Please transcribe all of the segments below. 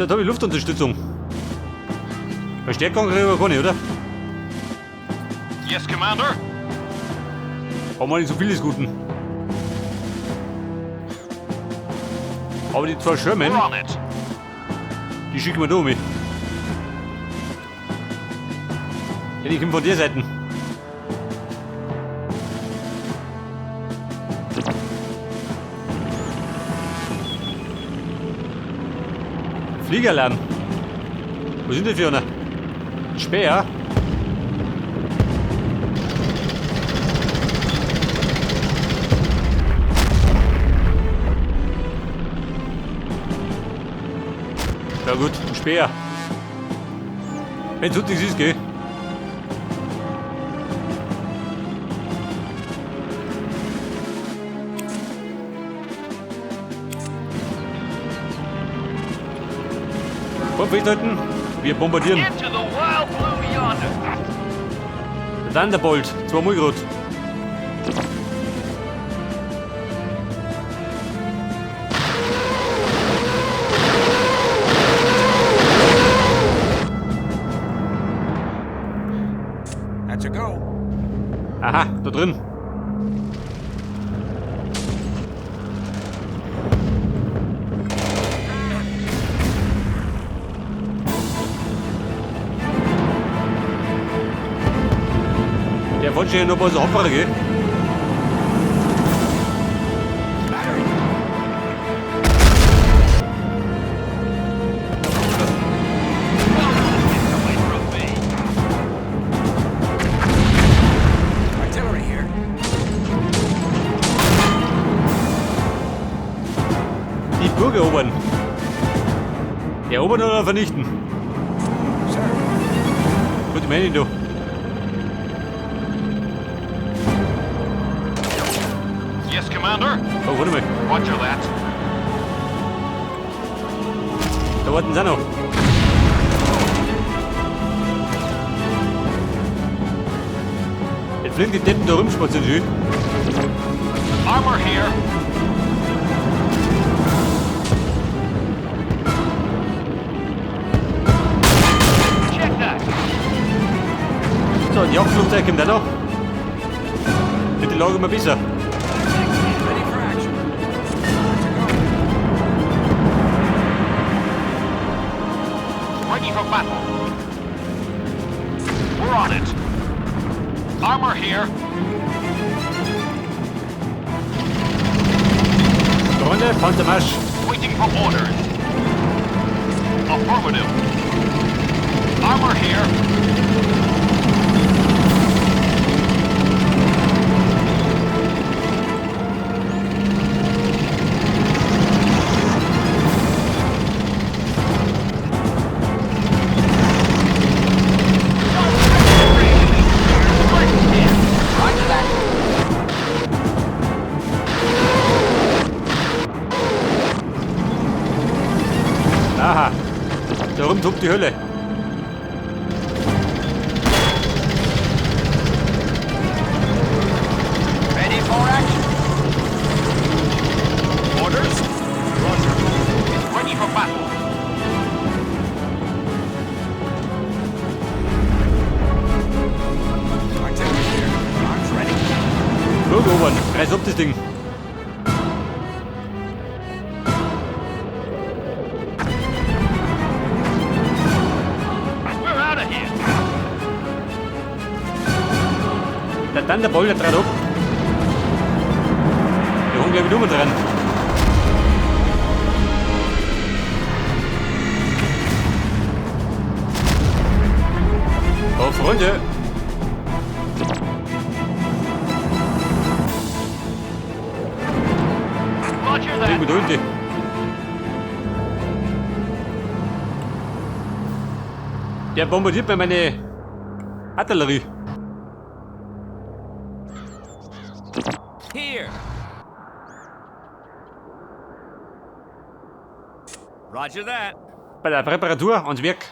So, jetzt habe ich Luftunterstützung. Verstärkung kriege ich aber keine, oder? Yes, Commander. Haben wir nicht so viel des Guten. Aber die zwei Sherman, We're on it. die schicken wir da mit. Ja, die kommen von der Seite. Fliegerlärm. Wo sind die für einer? Speer? Ja gut, ein Speer. Wenn's nichts ist, gell? Komm, festhalten. Wir bombardieren. Into the wild blue yonder. Der Thunderbolt, zweimal grad. That's a go. Aha, da drin. Der wollte ja noch was Opfer, gell? Battery. Away from me. Artillery here. Die Burg erobern. Erobern oder vernichten? Sir. Gut, ich meine ihn doch. Yes, Commander. Oh, warte mal. Roger that. Da warten sie auch noch. Jetzt fliegen die Deppen da rumspazieren, schön. Armor here. Check that. So, ein Jagdflugzeug kommt auch noch. Wird die Lage immer besser. Ready for action. That's a go. Ready for battle. We're on it. Armor here. Freunde, Panzermarsch. Waiting for orders. Affirmative. Armor here. Roger that. Aha. Da rum tobt die Hölle. Ready for action. Orders? Roger. Ready for battle. Artillery here. Arms ready. Burg erobern. Reiß ab das Ding. We're out of here. Der Thunderbolt, der dreht ab. Wir haben gleich wieder dran. Oh, Freunde. Roger that. Mit Ulti. Der bombardiert mir meine Artillerie. Here. Roger that. Bei der Reparatur ans Werk.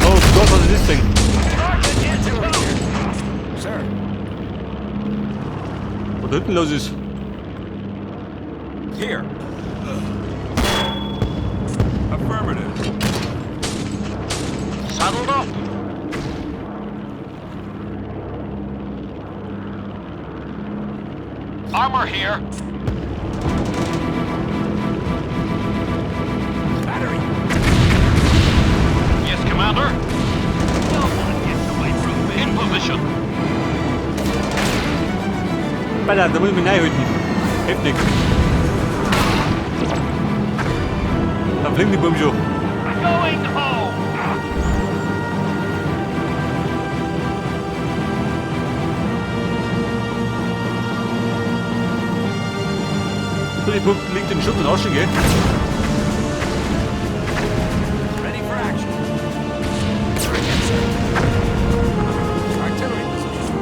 Oh Gott, was ist das denn? Artillery here. Sir. Was da hinten los ist. Here. Affirmative. Saddled up. Armor here. Battery. Yes, Commander. No one gets away from me. In position. Alter, da muss ich mich reinhalten. Hilft nix. Da fliegen die Buben schon. Going home. So, die Burg liegt in Schutt und Asche, gell? Ready for action. Very good, sir. Artillery position.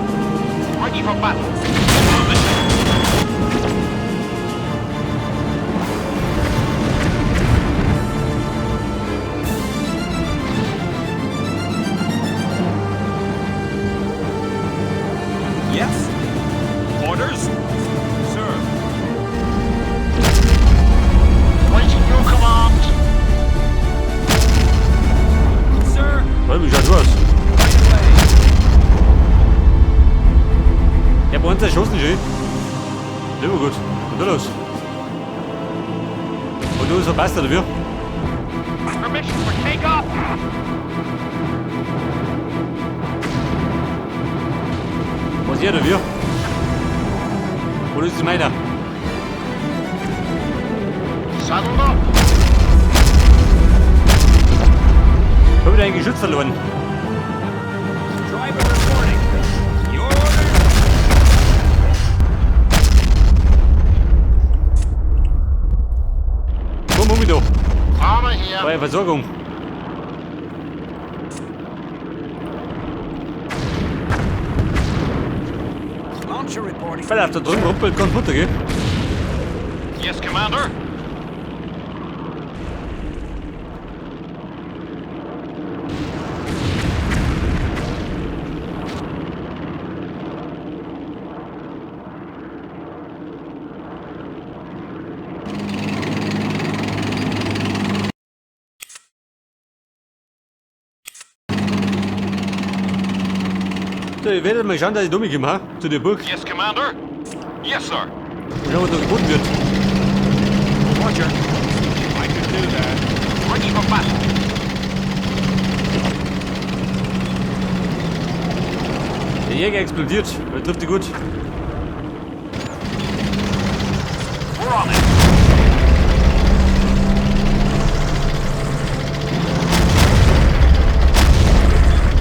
Ready for battle. In position. Yes. Orders? Sir. Waiting your command. Sir. Warte, wie schaut's aus? Right away. Ich hab uns erschossen schon. Immer gut. Und da los. Und du bist verpasst, oder wie? Permission for takeoff. Was hier, oder wie? Oder ist es meiner? Saddled up. Ich hab wieder ein Geschütz verloren. Driver reporting. Your orders? Komm, um mich da. Armor here. Bei der Versorgung. Launcher reporting. Alter, da drüben ruppelt kein Futter, gell? Yes, Commander. So, ich werde mal schauen, dass ich da mitkomme, ha? Zu der Burg. Yes, Commander. Yes, sir. Und schauen, was da geboten wird. Roger. I can do that. Ready for battle. Der Jäger explodiert. Der trifft die gut. We're on it.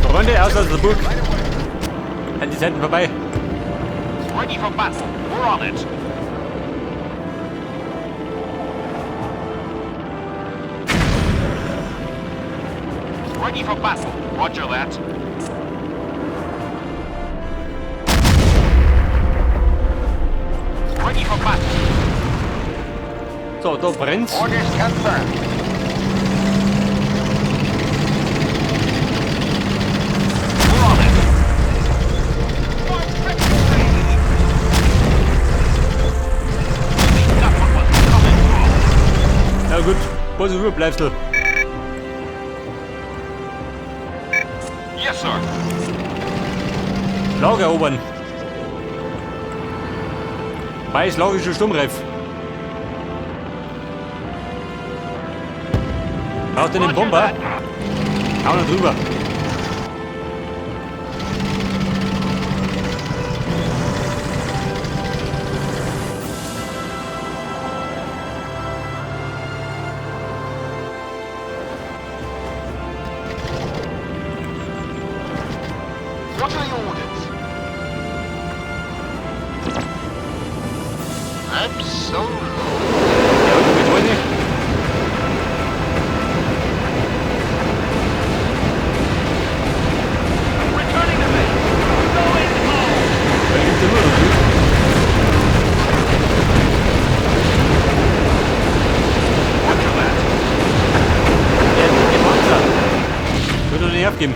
Freunde, aus der Burg. Halt die Zeiten vorbei. Ready for battle. We're on it. Ready for battle. Roger that. Ready for battle. So, da brennt's. Orders confirmed. We're on it. For victory! We got what was coming to us. Ja gut, was Überbleibsel. Yes, sir. Lager erobern. Weiß Lager ist schon sturmreif. Braucht ihr den Bomber? Hau noch drüber. What are the orders? Absolutely. Ja, mit heute. Returning to base. Going home. Da gibt's immer noch viel. Roger that. Der dicke Panzer. Würde doch nicht aufgeben.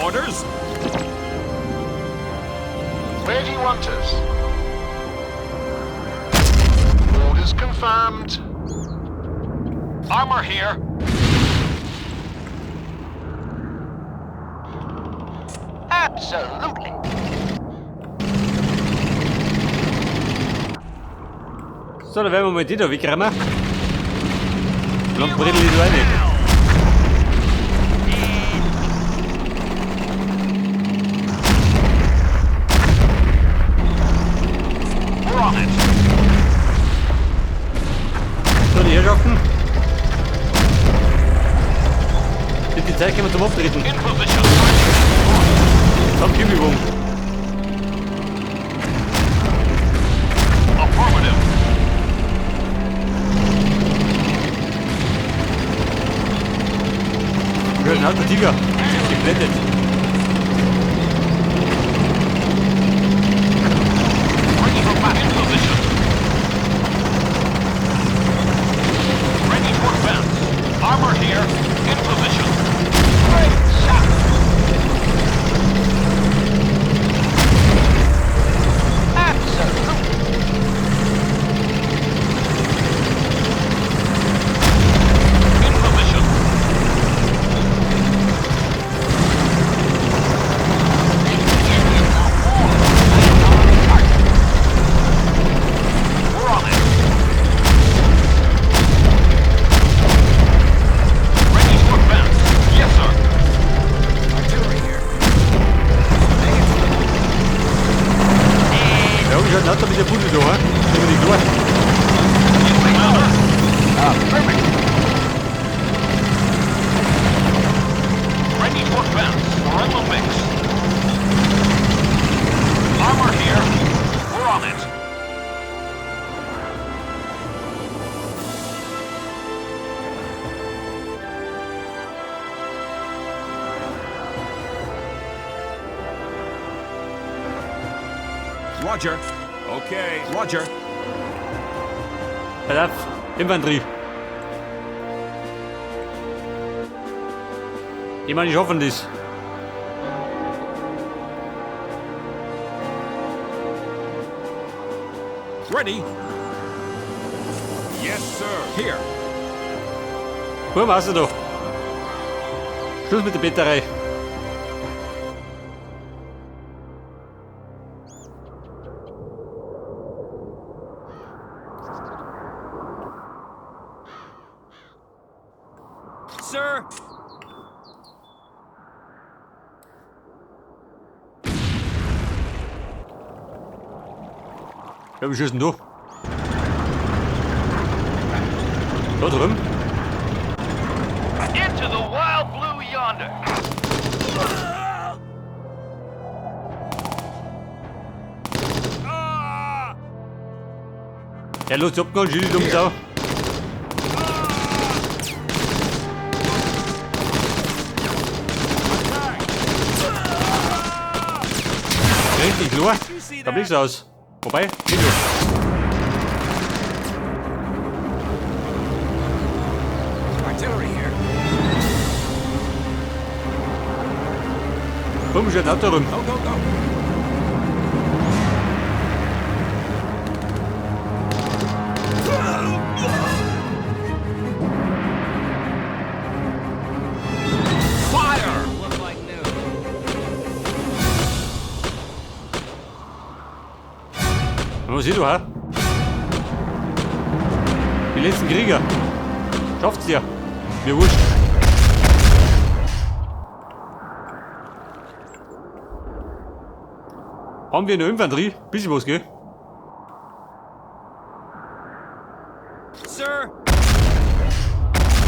Orders? Where do you want us? Orders confirmed. Armor here. Absolutely. So, da werden wir mal die da wegräumen. Dann brittel ich da rein. We're on it. So, die Herrschaften. Die Zeit können wir zum Auftreten. In position. Zum Kübelbogen. Affirmative. Schön, alter Tiger. Geblendet. Ready for battle. In position. Ready for advance. Armor here. In position. Great shot. Absolutely. In position. We're on it. Ready to advance. Yes, sir. Artillery here. Ja, wie schaut denn aus mit der Bude da, hä? Sind wir nicht klar? Yes, Commander. Affirmative. Ready to advance. We're in the mix. Armor here. We're on it. Roger. Okay, Roger. Pass auf, Infanterie. Ich meine, ich hoffe das. Ready. Yes, sir. Here. Wo warst du da? Schluss mit der Betterei. Sir. Ja, wie schießt denn du? Da drüben? Into the wild blue yonder. Ja, los, abgehauen, schieß die dumme Sau. Richtig, klar. Da blickst du aus. Wobei, geht schon. Artillery here. Komm, schon Auto rum. Go, go, go. Fire! Look like new. Was siehst du, hä? Die letzten Krieger. Schafft's ja. Mir wurscht. Haben wir eine Infanterie? Bisschen was, gell? Sir!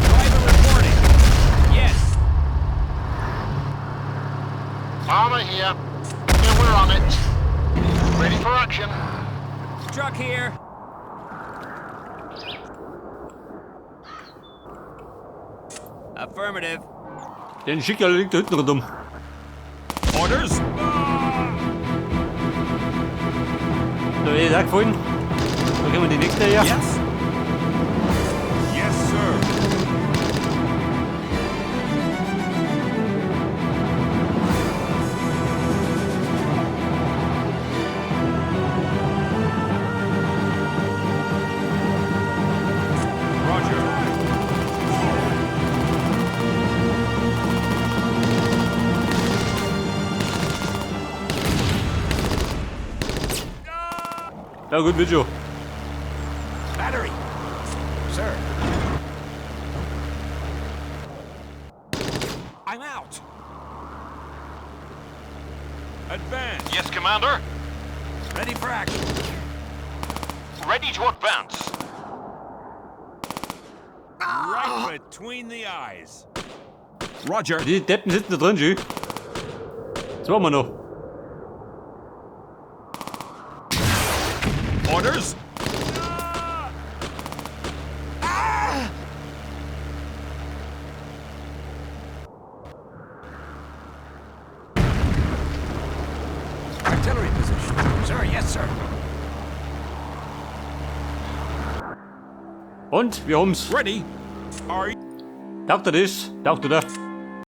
Driver reporting. Yes. Armor here. Yeah, we're on it. Ready for action. Truck here. Affirmative. Den Schicker liegt da hinten rundum. Orders? Da wird auch gefallen. Da kriegen wir die nächste her. Yes. Yes, sir. Ja gut, wird schon. Battery. Sir. I'm out. Advance. Yes, Commander. Ready for action. Ready to advance. Right between the eyes. Roger. Die Deppen sitzen da drin, G. Das machen wir noch. Orders. Artillery position. Sir, yes, sir. Und wir haben's. Ready. Are Taugt er das? Taugt er da?